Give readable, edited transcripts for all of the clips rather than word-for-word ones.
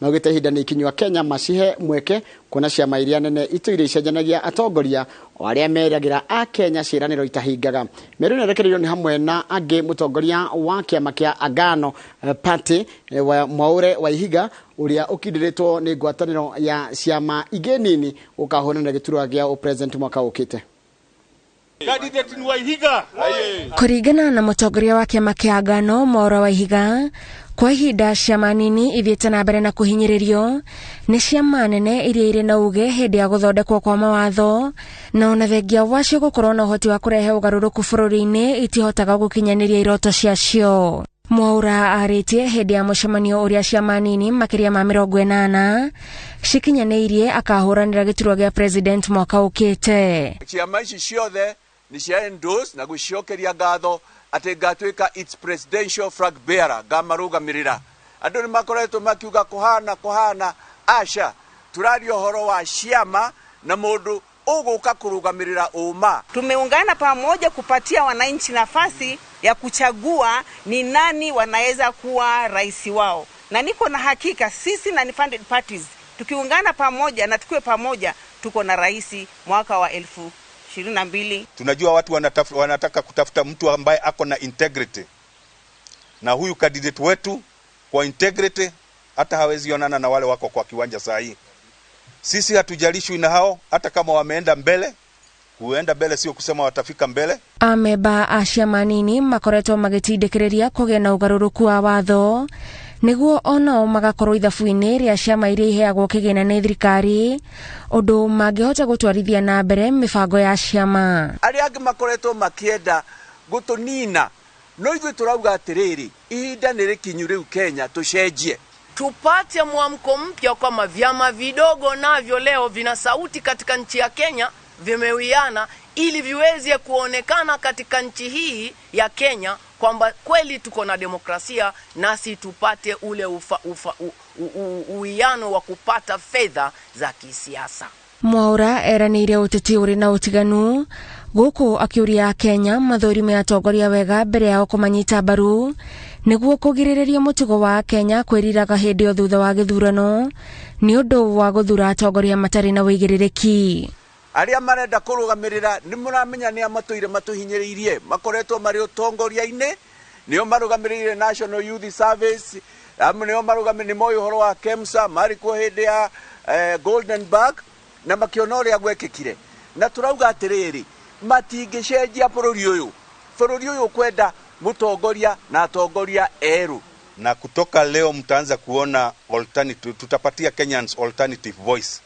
Maugĩte ihinda nĩ ikinyu Kenya macihe mweke kuona ciama iria nene itũire icenjanagia atongoria o arĩa meragĩra a Kenya ciĩranĩro itahingaga. Mĩario ĩno ĩrekereirio nĩ hamwe na angĩ mũtongoria wa kĩama kĩa Agano Party wa Mwaure Waihiga ũrĩa ũkindĩrĩtwo nĩ ngwatanĩro ya ciama ingĩ nini gũkahũrana gĩturwa gĩa ũpresident mwaka ũkĩte. Candidate ni Waihiga. Kũringana na mũtongoria wa kĩama kĩa Agano Mwaura Waihiga, kwa ihinda ciama nini ithiĩte na mbere na kũhinyĩrĩrio nĩ ciama nene iria irĩ na uge hĩndĩ ya gũthondekwo kwa mawatho, na ona thengia wacio gũkorwo na ũhoti wa kũrehe ũgarũrũku bũrũri-inĩ itihotaga gũkinyanĩria iroto ciacio. Mwaura arĩtie hĩndĩ ya mũcemanio ũrĩa ciama nini makĩria ma 80 cikinyanĩirie akahũranĩra gĩturwa gĩa president mwaka ũkĩte. Ciama ici ciothe nĩ cia endorse na gũcicokeria ngatho atĩ ngatuĩka its presidential flag bearer, ngamarũgamĩrĩra. Andũ nĩ makoretwo makiuga kũhana kũhana, aca, tũraria ũhoro wa ciama na mũndũ ũgũka kũrũgamĩrĩra ũma. Tumeungana pamoja kupatia wananchi nafasi ya kuchagua ni nani wanaweza kuwa rais wao, na niko na hakika sisi na funded parties tukiungana pamoja na tukiwe pamoja, tuko na rais mwaka wa 2022. Tunajua watu wanataka kutafuta mtu ambaye ako na integrity, na huyu candidate wetu kwa integrity hata hawezi onana na wale wako kwa kiwanja saa hii. Sisi hatujalishwi na hao, hata kama wameenda mbele. Kuenda mbele sio kusema watafika mbele. Ameba a ciama nini makoretwo magĩtindĩkĩrĩria kũgĩa na ũgarũrũku wa watho nĩguo onao magakorwo ithabu-inĩ rĩa ciama iria iheagwo kĩgĩna nĩ thirikari, ũndũ mangĩhota gũtwarithia na mbere mĩbango ya ciama. Arĩa angĩ makoretwo makĩenda gũtũnina, no ithuĩ tũrauga atĩrĩrĩ, ihinda nĩ rĩkinyu rĩu Kenya tũcenjie, tupate mwamko mpya kwamba vyama vidogo navyo leo vina sauti katika nchi ya Kenya, vimewiana ili viweze kuonekana katika nchi hii ya Kenya kwamba kweli tuko na demokrasia, nasi tupate ule uwiano wa kupata fedha za kisiasa. Mwaura eranĩire ũteti ũrĩ na ũtiganu gũkũ akĩũria Kenya mathũrime atongoria wega mbere yao kũmanyita mbaru nĩguo kũgirĩrĩria mũtugo wa Kenya kwĩriraga hĩndĩ o thutha wa gĩthurano nĩ ũndũ wa gũthura atongoria matarĩ na ũigĩrĩrĩki. Arĩa marenda kũrũgamĩrĩra nĩ mũramenya nĩa matũire matũhinyĩrĩirie, makoretwo marĩ ũtongoria-inĩ, nĩo marũgamĩrĩire National Youth Service, nĩo marũgamĩrĩire, nĩ moĩ ũhoro wa KEMSA, marĩ kuo hĩndĩ ya Golden Bag na makĩona ũrĩa gwekĩkire. Na tũrauga atĩrĩrĩ, matingĩcenjia bũrũri ũyũ. Bũrũri ũyũ ũkwenda mũtongoria na atongoria erũ. Na kutoka leo mtaanza kuona alternative, tutapatia Kenyans alternative voice.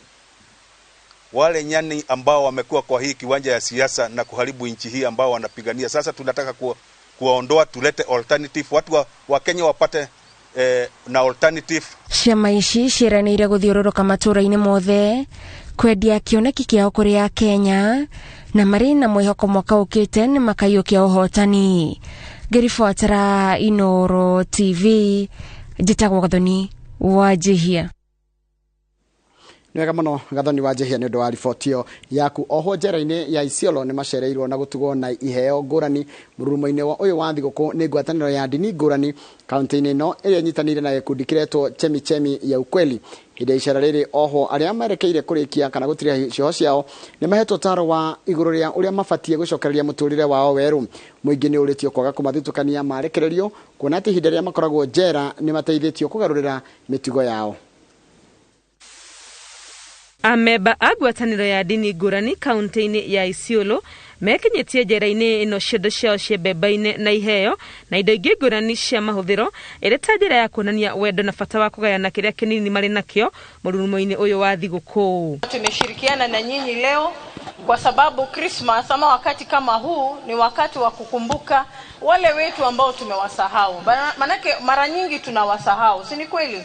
Wale nyani ambao wamekuwa kwa hii kiwanja ya siasa na kuharibu nchi hii ambao wanapigania sasa, tunataka kuwaondoa, tulete alternative, watu wa Kenya wapate na alternative. Ciama ici ciĩranĩire gũthiũrũrũka matũũra-inĩ mothe kwendia kĩoneki kĩao kũrĩ a Kenya na marĩ na mwĩhoko mwaka ũkĩte nĩ makaiyũkia ũhotani. Ngĩribotera Inooro TV, njĩtagwo Gathoni Wanjihia. Nĩ wega mũno Gathoni Wanjihia nĩ ũndũ wa riboti ĩyo yaku. Oho njera-inĩ ya Isiolo nĩ macereirwo na gũtugwo na iheo ngũrani mũrurumo-inĩ wa ũyũ wa thigũkũ nĩ ngwatanĩro ya ndini ngũrani kaunti-inĩ ĩno ĩrĩa ĩnyitanĩire na gĩkundi kĩretwo Chemichemi ya Ukweli. Hĩndĩ ya icera rĩrĩ oho arĩa merekeire kũrĩkia kana gũtiria cioho ciao nĩ mahetwo ũtaaro wa igũrũ rĩa ũrĩa mabatiĩ gũcokereria mũtũrĩre wao werũ. Mũingĩ nĩ ũrĩtio kwaga kũmathutũkania marekererio kuona atĩ ihinda rĩrĩa makoragwo njera nĩ mateithĩtio kũgarũrĩra mĩtugo yao. Ameba a ngwatanĩro ya ndini ngũrani kaunti-inĩ ya Isiolo mekinyĩtie njera-inĩ ĩno ciondo ciao cia mbembe-inĩ na iheo na indo ingĩ ngũrani cia mahũthĩro ĩrĩ ta njĩra ya kuonania wendo na bata wa kũgayana kĩrĩa kĩnini marĩ nakĩo mũrurumo-inĩ ũyũ wa thigũkũ. Tumeshirikiana na nyinyi leo kwa sababu Christmas ama wakati kama huu ni wakati wa kukumbuka wale wetu ambao tumewasahau. Manake mara nyingi tunawasahau, si ni kweli?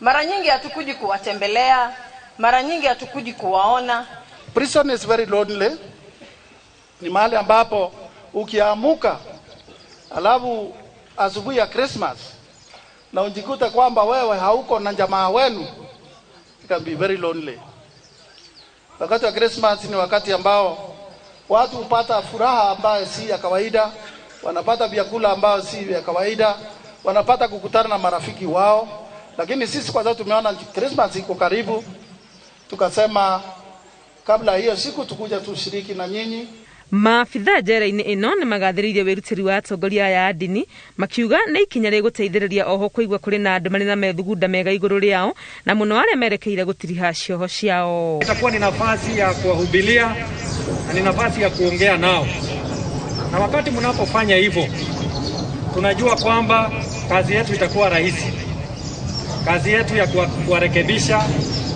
Mara nyingi hatukuji kuwatembelea, mara nyingi hatukuji kuwaona. Prison is very lonely. Ni mahali ambapo ukiamuka alafu asubuhi ya Christmas na unjikuta kwamba wewe hauko na jamaa wenu, it can be very lonely. Wakati wa Christmas ni wakati ambao watu hupata furaha ambayo si ya kawaida, wanapata vyakula ambayo si ya kawaida, wanapata kukutana na marafiki wao, Lakini sisi kwa sababu tumeona Christmas iko karibu, tukasema kabla hiyo siku tukuja tushiriki na nyinyi. Maabithaa njera-inĩ ĩno nĩ magathĩrĩirie wĩrutĩri wa atongoria aya a ndini, makiuga nĩ ikinya rĩgũteithĩrĩria oho kũigua kũrĩ na andũ marĩ na methugunda mega igũrũ rĩao, na mũno arĩa merekeire gũtiriha cioho ciao. Itakuwa ni nafasi ya kuwahubilia na ni nafasi ya kuongea nao, na wakati mnapofanya hivyo, tunajua kwamba kazi yetu itakuwa rahisi. Kazi yetu ya kuwarekebisha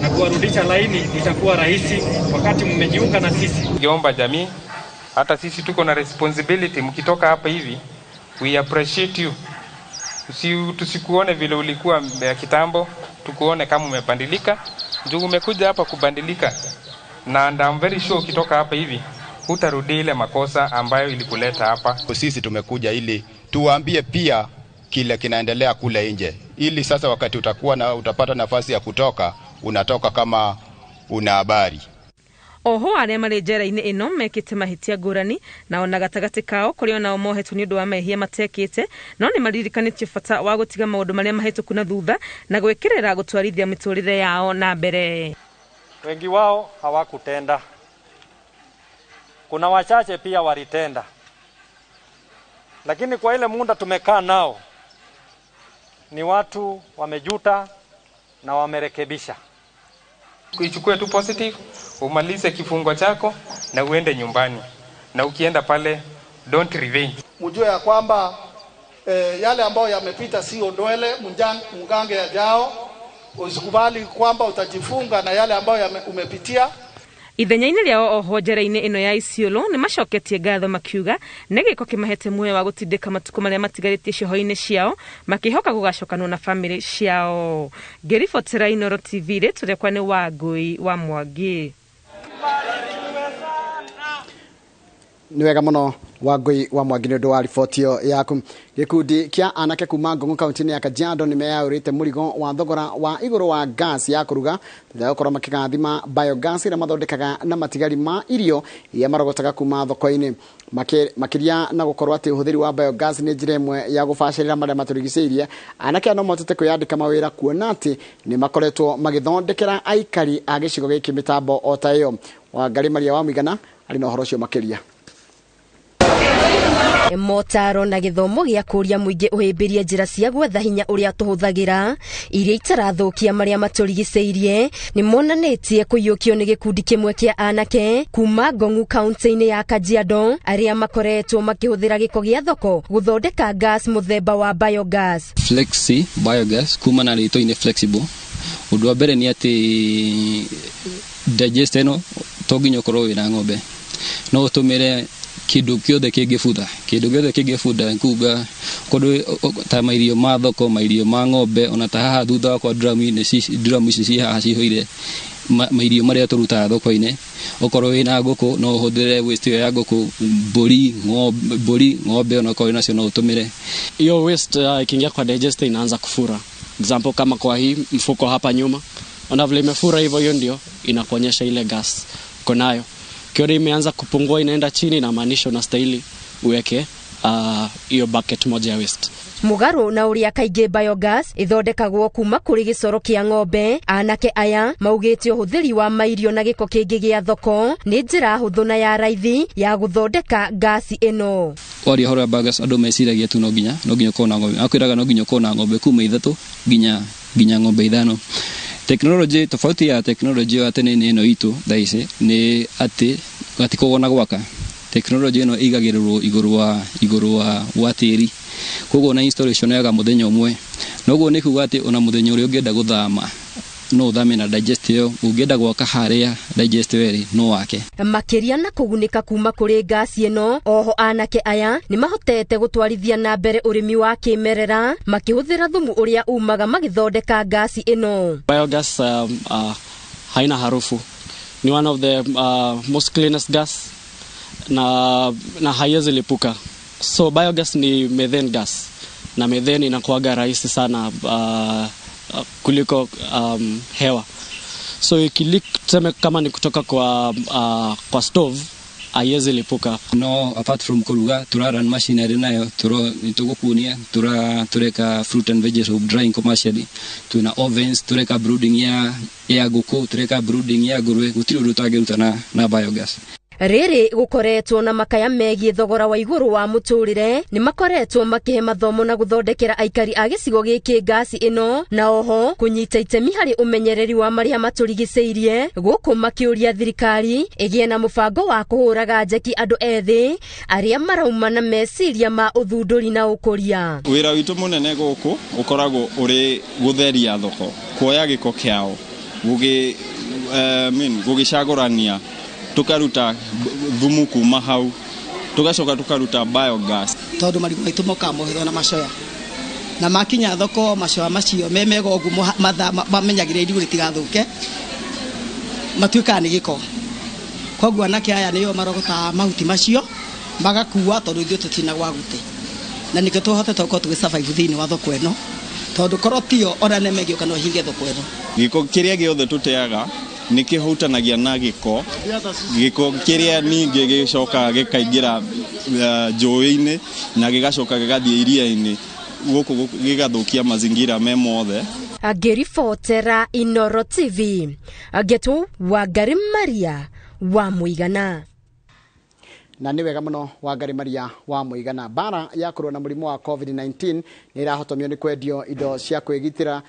na kuwarudisha laini itakuwa rahisi wakati mmejiunga na sisi. Ningeomba jamii, hata sisi tuko na responsibility. Mkitoka hapa hivi, we appreciate you. Tusikuone vile ulikuwa kitambo, tukuone kama umebadilika. Juu umekuja hapa kubadilika, na and I'm very sure ukitoka hapa hivi hutarudi ile makosa ambayo ilikuleta hapa. Sisi tumekuja ili tuwaambie pia kile kinaendelea kule nje, ili sasa wakati utakuwa na utapata nafasi ya kutoka, unatoka kama una habari. Oho arĩa marĩ njera-inĩ ĩno mekĩte mahĩtia ngũrani, na ona gatagatĩ kao kũrĩ onao mohetwo nĩ ũndũ wa mehia matekĩte, no nĩ maririkanĩtio bata wa gũtiga maũndũ marĩa mahĩtũku na thutha na gwĩkĩrĩra gũtwarithia mĩtũrĩre yao na mbere. Wengi wao hawakutenda, kuna wachache pia walitenda, lakini kwa ile muda tumekaa nao ni watu wamejuta na wamerekebisha. Ichukue tu positive, umalize kifungo chako na uende nyumbani, na ukienda pale don't revenge. Mjue ya kwamba yale ambayo yamepita sio ndwele, mgange yajao. Usikubali kwamba utajifunga na yale ambayo umepitia. Ithenya-inĩ rĩao oho njera-inĩ ĩno ya Isiolo nĩ macoketie ngatho makiuga nĩ gĩko kĩmahete muoyo wa gũtindĩka matukũ marĩa matigarĩtie cioho-inĩ ciao, makĩhoka gũgacokanwo na bamĩrĩ ciao. Ngĩribotera Inooro TV, rĩtwa rĩakwa nĩ Wangũi wa Mwangi. Nĩ wega mũno Wangũi wa Mwangi nĩ ũndũ wa riboti ĩyo yaku. Gĩkundi kĩa anake kuma Ngong'o kaunti-inĩ ya Kajiado nĩ meyaũrĩte mũrigo wa thogora wa igũrũ wa gas ya kũruga thutha wa gũkorwo makĩgathima biogas ĩrĩa mathondekaga na matigari ma irio iria marogotaga kuma thoko-inĩ. Makĩria na gũkorwo atĩ ũhũthĩri wa biogas nĩ njĩra ĩmwe ya gũbacĩrĩra marĩa matũrigicĩirie, anake aya no mahotete kwĩyandĩka mawĩra kuona atĩ nĩ makoretwo magĩthondekera aikari a gĩcigo gĩkĩ mĩtambo o ta ĩyo. Wangarĩ Maria wa Mũigana arĩ na ũhoro ũcio makĩria. Motaro na gĩthomo gĩa kũria mũingĩ ũhĩmbĩrie njĩra cia gwetha hinya ũrĩa tũhũthagĩra iria itarathũkia marĩa matũrigicĩirie nĩ monanĩtie kũiyũkio nĩ gĩkundi kĩmwe kĩa anake kuma Ngong'u kaunti-inĩ ya Kajiado arĩa makoretwo makĩhũthĩra gĩko gĩa thoko gũthondeka gas mũthemba wa biogas. Flexi biogas kuma na rĩtwa-inĩ flexible. Ũndũ wa mbere nĩ atĩ digest ĩno to nginya ũkorwo wĩna ng'ombe, no ũtũmĩre kĩndũ kĩothe kĩngĩbutha, kĩndũ gĩothe kĩngĩbutha kuga kũndũ ta mairio ma thoko, mairio ma ng'ombe, ona ta haha thutha wakwa drum ici ci haha cihũire mairio marĩa tũrutaga thoko-inĩ. Okorwo wĩna ngũkũ no ũhũthĩre waste ĩyo ya ngũkũ, mbũri, ng'ombe onakorwo wĩnacio no ũtũmĩre. Hiyo waste ikiingia kwa digester inaanza kufura. Example kama kwa hii mfuko hapa nyuma, ona vile imefura hivyo, hiyo ndio inakuonyesha ile gas uko nayo. Ukiona imeanza kupungua inaenda chini, inamaanisha unastahili uweke hiyo bucket moja ya waste. Mũgarũ na ũrĩa kaingĩ biogas ĩthondekagwo kuma kũrĩ gĩcoro kĩa ng'ombe, anake aya maugĩte ũhũthĩri wa mairio na gĩko kĩngĩ gĩa thoko nĩ njĩra hũthũ na ya raithi ya gũthondeka gasi ĩno. Waria ũhoro wa biogas andũ meciragia tu no nginya ũkorwo na ng'ombe, akwĩraga no nginya ũkorwo na ng'ombe kuma 3 nginya ng'ombe 5. Teknolojĩ tofauti ya teknolojĩ ya tene nĩ ĩno itũ thaa ici nĩ atĩ gatikoragwo na gwaka. Teknolojĩ ĩno ĩigagĩrĩrwo igũrũ wa tĩri, koguo na installation yaga mũthenya ũmwe, noguo nĩ kuga atĩ ona mũthenya ũrĩa ũngĩenda gũthama no ũthame na digest ĩyo, ũngĩenda gwaka harĩa digest ĩyo ĩrĩ no wake. Makĩria na kũgunĩka kuma kũrĩ gasi ĩno, oho anake aya nĩ mahotete gũtwarithia na mbere ũrĩmi wa kĩmerera makĩhũthĩra thumu ũrĩa umaga magĩthondeka gasi ĩno. Biogas haina harufu, ni one of the most cleanest gas na haiwezi lipuka. So biogas ni methane gas, na methane inakuwaga rahisi sana kuliko hewa. So ikileak, tuseme kama ni kutoka kwa stove, Haiwezi lipuka. No apart from kuruga tura run machinery nayo tugukunia tura tureka fruit and vegetable drying commercially, tuna ovens, tureka brooding ya ngũkũ, tureka brooding ya ngũrwe, gũtirĩ ũndũ ũtangĩruta na biogas. Rĩrĩ gũkoretwo na makaya megiĩ thogora wa igũrũ wa mũtũrĩre nĩ makoretwo makĩhe mathomo na gũthondekera aikari a gĩcigo gĩkĩ ngasi ĩno na oho kũnyita itemi harĩ ũmenyereri wa marĩa matũrigicĩirie gũkũ makĩũria thirikari ĩgĩe na mũbango wa kũhũraga njeki andũ ethĩ arĩa marauma na meciria ma ũthundũri na ũkũria. Wĩra witũ mũnene gũkũ ũkoragwo ũrĩ gũtheria thoko, kuoya gĩko kĩao, gũgĩcagũrania, tukaruta thumu kuma hau, tugacoka tukaruta biogas. Tondu marigũ maitũ mokaga mohethwo na macoya na makinya thoko macoya macio me mega ũguo mamenyagĩrĩra irigũ rĩtigathũke matuĩkaga nĩ gĩko. Koguo anake aya nĩo marogotaga mahuti macio magakua tondũ ithuĩ tũtirĩ gwa gũte, na nĩkĩo tũhotete gũkorwo tũgĩ survive thĩinĩ wa thoko ĩno, tondũ korwo tio ona neme ĩgĩũka no ĩhinge thoko ĩno. Gĩko kĩrĩa gĩothe tũteaga nĩ kĩhutanagia na gĩko, gĩko kĩrĩa ningĩ gĩcokaga gĩkaingĩra njũĩ-inĩ na gĩgacoka gĩgathiĩ iria-inĩ, gũkũ gĩgathũkia mazingira me mothe. Ngĩribotera Inoro TV, Ngetu Wangari Maria wa Mũigana. Na nĩ wega mũno Wangari Maria wa Mũigana. Mbara ya kũrũa na mũrimũ wa COVID-19 nĩ ĩrahotomio nĩ kwendio indo cia kwĩgitĩra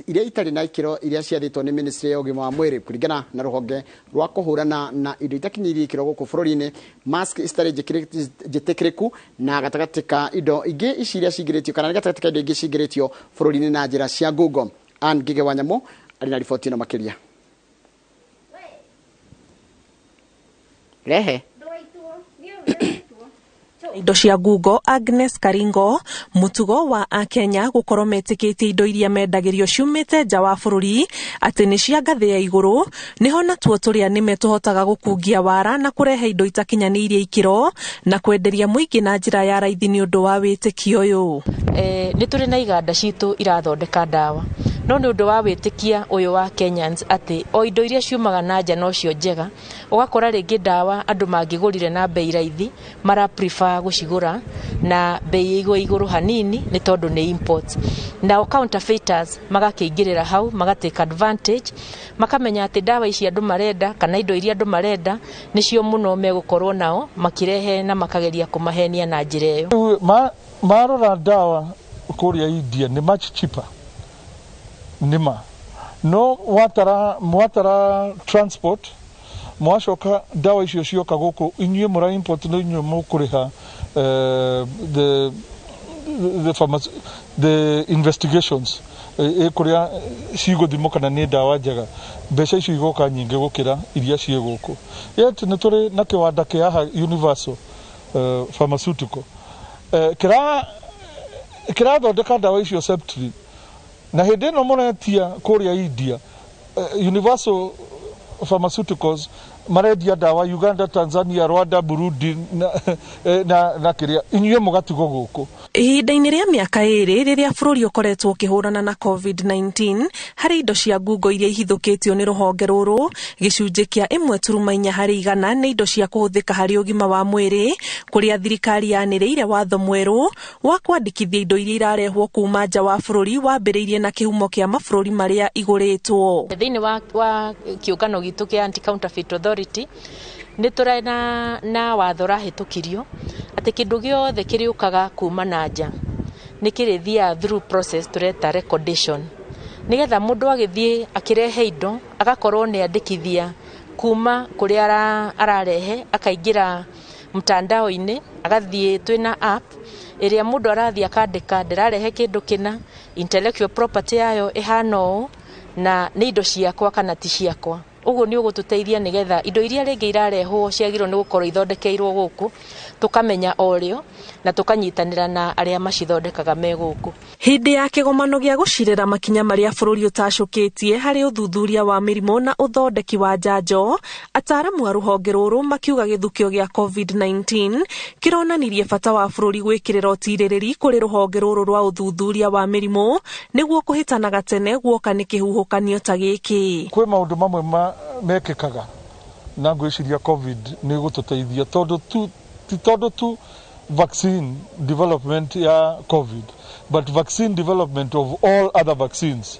iria itarĩ na ikĩro iria ciathĩtwo nĩ ministry ya ũgima wa mwĩrĩ kũringana na rũhonge rwa kũhũrana na indo itakinyĩirie ikĩro gũkũ bũrũri-inĩ. Mask citarĩ njĩtĩkĩrĩku na gatagatĩ ka indo ingĩ ici iria cingĩrĩtio kana gatagatĩ ka indo ingĩ cingĩrĩtio bũrũri-inĩ na njĩra cia ngungo. Ann Ngige wa Nyamũ arĩ na riboti ĩno makĩria. Rehe indo cia ngungo. Agnes Karingo, mutugo wa akenya gukorwo metikitie indo iria mendagĩrio ciumĩte nja wa bũrũri atĩ nĩ cia ngathĩ ya igũrũ, nĩho natuo tũrĩa nĩme tũhotaga gũkungia wara na kũrehe indo itakinyanĩirie ikĩro na kwenderia mũingĩ na njĩra ya raithi nĩ ũndũ wa wĩtĩkio ũyũ. Nĩ tũrĩ na iganda citũ irathondeka ndawa, no nĩ ũndũ wa wĩtĩkia ũyũ wa Kenyans atĩ o indo iria ciumaga na nja nocio njega, ũgakora rĩngĩ ndawa andũ mangĩgũrire na bei raithi mara prefer gũcigũra na bei ĩgwo igũrũ hanini nĩ tondũ nĩ import. Nao counterfeiters magakĩingĩrĩra hau, magatake advantage, makamenya atĩ ndawa ici andũ marenda kana indo iria andũ marenda nĩcio mũno megũkorwo nao makĩrehe na makageria kũmahenia na njĩra ĩyo. Marora ndawa kũrĩa India nĩ much cheaper nĩma, no mwatara transport mwacoka ndawa icio cioka gũkũ inyuĩ mũra import no inyuĩ mũkũrĩha the investigations kũrĩa cigũthimwo kana nĩ ndawa njega, mbeca icio igoka nyingĩ gũkĩra iria ciĩ gũkũ. Yet nĩ tũrĩ na kĩwanda kĩa haha Universal Pharmaceutical kĩrathondeka ndawa icio Septrin, na hĩndĩ ĩno mũretia kũrĩa India, Universal Pharmaceuticals marendia ndawa Uganda, Tanzania, Rwanda, Burundi na kĩrĩa, inyuĩ mũgatigwo gũkũ. Ihinda-inĩ rĩa mĩaka 2 rĩrĩa bũrũri ũkoretwo ũkĩhũrana na COVID-19, harĩ indo cia ngungo iria ihithũkĩtio nĩ rũhonge rũrũ, gĩcunjĩ kĩa 1.4 harĩ igana nĩ indo cia kũhũthĩka harĩ ũgima wa mwĩrĩ, kũrĩa thirikari yanĩrĩire watho mwerũ wa kwandĩkithia indo iria irarehwo kuma nja wa bũrũri wambĩrĩirie na kĩhumo kĩa mabũrũri marĩa igũrĩtwo. Thĩinĩ wa kĩũngano gitũ kĩa Anti-Counterfeit Authority nĩ tũrĩ na watho ũrahĩtũkirio atĩ kĩndũ gĩothe kĩrĩũkaga kuma na nja nĩ kĩrĩthiaga through process tũreta recordation, nĩgetha mũndũ agĩthiĩ akĩrehe indo agakorwo nĩ andĩkithia kuma kũrĩa ararehe, akaingĩra mtandao-inĩ, agathiĩ twĩna app ĩrĩa mũndũ arathiĩ akandĩka ndĩrarehe kĩndũ kĩna, intellectual property yayo ĩhana ũũ, na nĩ indo ciakwa kana ti ciakwa. Ũguo nĩ ũgũtũteithia nĩgetha indo iria rĩngĩ irarehwo ciagĩrĩirwo nĩ gũkorwo ithondekeirwo gũkũ tũkamenya o rĩo na tũkanyitanĩra na arĩa macithondekaga me gũkũ. Hĩndĩ ya kĩgomano gĩa gũcirĩra makinya marĩa bũrũri ũtacũkĩtie harĩ ũthuthuria wa mĩrimũ na ũthondeki wa njanjo, ataaramu a rũhonge rũrũ makiuga gĩthukio gĩa COVID-19 kĩronanirie bata wa bũrũri gwĩkĩrĩra ũtirĩrĩri kũrĩ rũhonge rũrũ rwa ũthuthuria wa mĩrimũ nĩguo kũhĩtanaga tene guoka nĩ kĩhuhũkanio ta gĩkĩ. Kwĩ maũndũ mamwe mekĩkaga Na ngwĩciria COVID nĩ ĩgũtũteithia tondũ tu ti tondũ tu vaccine development ya COVID, but vaccine development of all other vaccines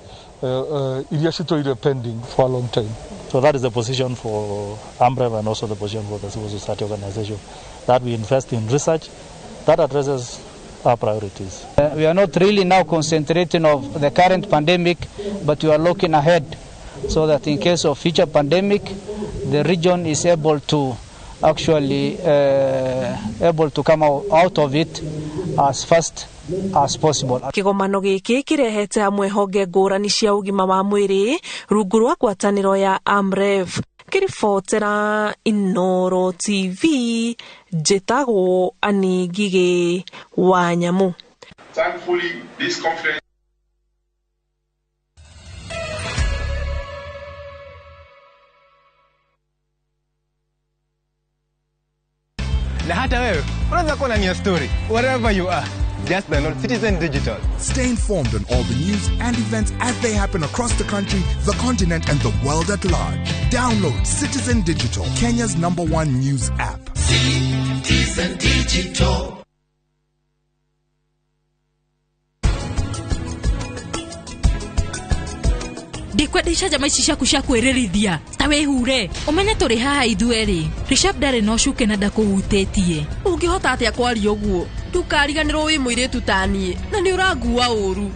iria citũire pending for a long time. So that is the position for Amref and also the position for the civil society organization, that we invest in research that addresses our priorities. We are not really now concentrating of the current pandemic, but we are looking ahead so that in case of future pandemic, the region is able to actually able to come out of it as fast as possible. Kĩgomano gĩkĩ kĩrehete hamwe honge ngũrani cia ũgima wa mwĩrĩ rungu rwa ngwatanĩro ya Amref. Ngĩribotera Inooro TV, njĩtagwo Annie Ngigĩ wa Nyamu. Thankfully, this conference Na hata wewe unaweza kuwa na new story wherever you are. Just download Citizen Digital. Stay informed on all the news and events as they happen across the country, the continent, and the world at large. Download Citizen Digital, Kenya's #1 news app. Citizen Digital. Ndikwenda icanjama ici ciaku cia kwĩrĩrithia ta wĩhure ũmenye tũrĩ haha ithuerĩ. Rishabh ndarĩ na ũcuke na ndakũhutĩtie. Ũngĩhota atĩa kwaria ũguo? Ndũkariganĩrwo wĩ mũirĩtu ta niĩ na nĩ ũrangua ũru.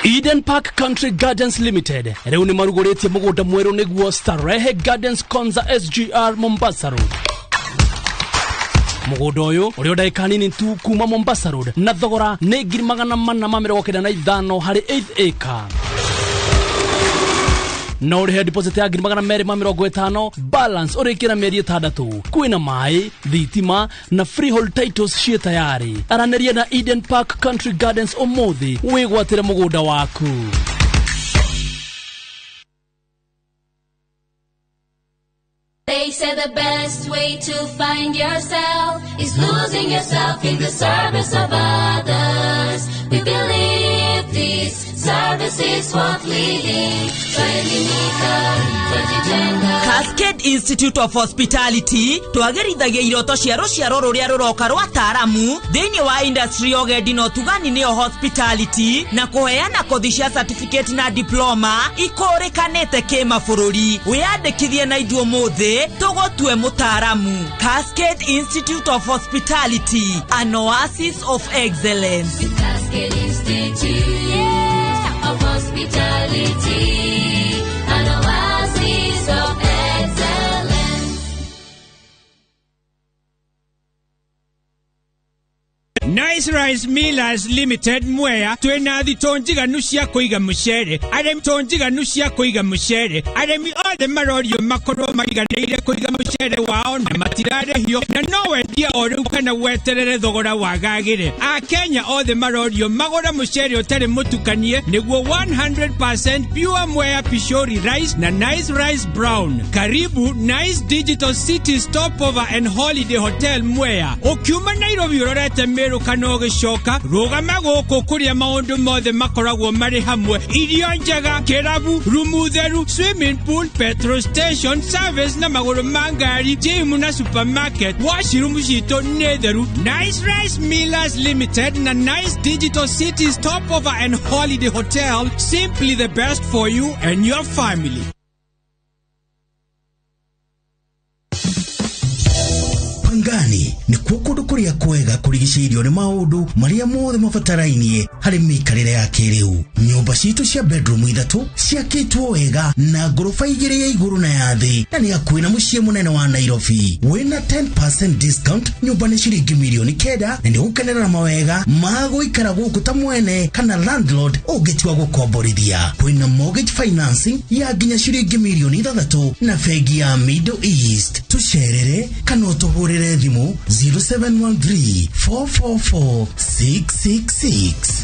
Eden Park Country Gardens Limited rĩu nĩ marugũrĩtie mũgũnda mwerũ nĩguo Starehe Gardens Konza SGR Mombasa Road. Mũgũnda ũyũ ũrĩ o ndagĩka nini tu kuma Mombasa Road na thogora nĩ 495,000 harĩ 8 acre. Na ũrĩhe deposit ya 250,000, balance ũrĩkĩra mĩeri 6. Kwĩna maĩ, thitima na freehold titles ciĩ tayari. Aranĩria na Eden Park Country Gardens ũmũthĩ wĩgwatĩre mũgũnda waku. They say the best way to find yourself is losing yourself in the service of others. We believe this service is worth living. Cascade Institute of Hospitality twagĩrithagia iroto cia rũciaro rũrĩa rũroka rwa taaramu thĩinĩ wa industry ya ũgendi na ũtugani nĩyo hospitality na kũheana kothi cia certificate na diploma ikũrĩkanĩte kĩmabũrũri. Wĩyandĩkithie na ithuĩ ũmũthĩ tũgũtue mũtaaramu. Cascade Institute of Hospitality, an oasis of excellence. Cascade Institute of Hospitality, an oasis of excellence. Nice Rice Millers Limited Mwea twina thito njiganu cia kuiga mucere. Arĩmi to njiganu cia kuiga mucere. Arĩmi othe marorio makorwo maiganĩire kuiga mucere wao na matirarĩhio na no wendie o rĩu kana weterere thogora wagagĩre. Akenya othe marorio magũre mucere ũtarĩ mũtukanie nĩguo 100% pure Mwea Pishori Rice na Nice Rice Brown. Karibu Nice Digital City Stopover and Holiday Hotel Mwea. Ũkiuma Nairobi ũrorete Meru kana ũgĩcoka rũgama gũkũ kũrĩa maũndũ mothe makoragwo marĩ hamwe, irio njega, kĩrabu, rumu theru, swimming pool, petrol station, service na magũrũ ma ngari, gym na supermarket. Washroom citũ nĩ theru. Nice Rice Millers Limited na Nice Digital City Stopover and Holiday Hotel, simply the best for you and your family. Pangani nĩkuo kũndũ kũrĩa kwega kũrigicĩirio nĩ maũndũ marĩa mothe mabatarainie harĩ mĩikarĩre ya kĩrĩu. Nyũmba citũ cia bedroom 3 ciakĩtwo wega na ngoroba 2 ya igũrũ na ya thĩ, na nĩ hakuhĩ na mũciĩ mũnene wa Nairobi. Wĩna 10% discount, nyũmba nĩ ciringi 9 million na nĩ ũgũkenerera mawega ma gũikara gũkũ ta mwene kana landlord ũngĩtua gũkomborithia. Kwĩna mortgage financing ya nginya ciringi 6 million na bengi ya Middle East. Tũcerere kana ũtũhũrĩre thimũ 0713 444 666.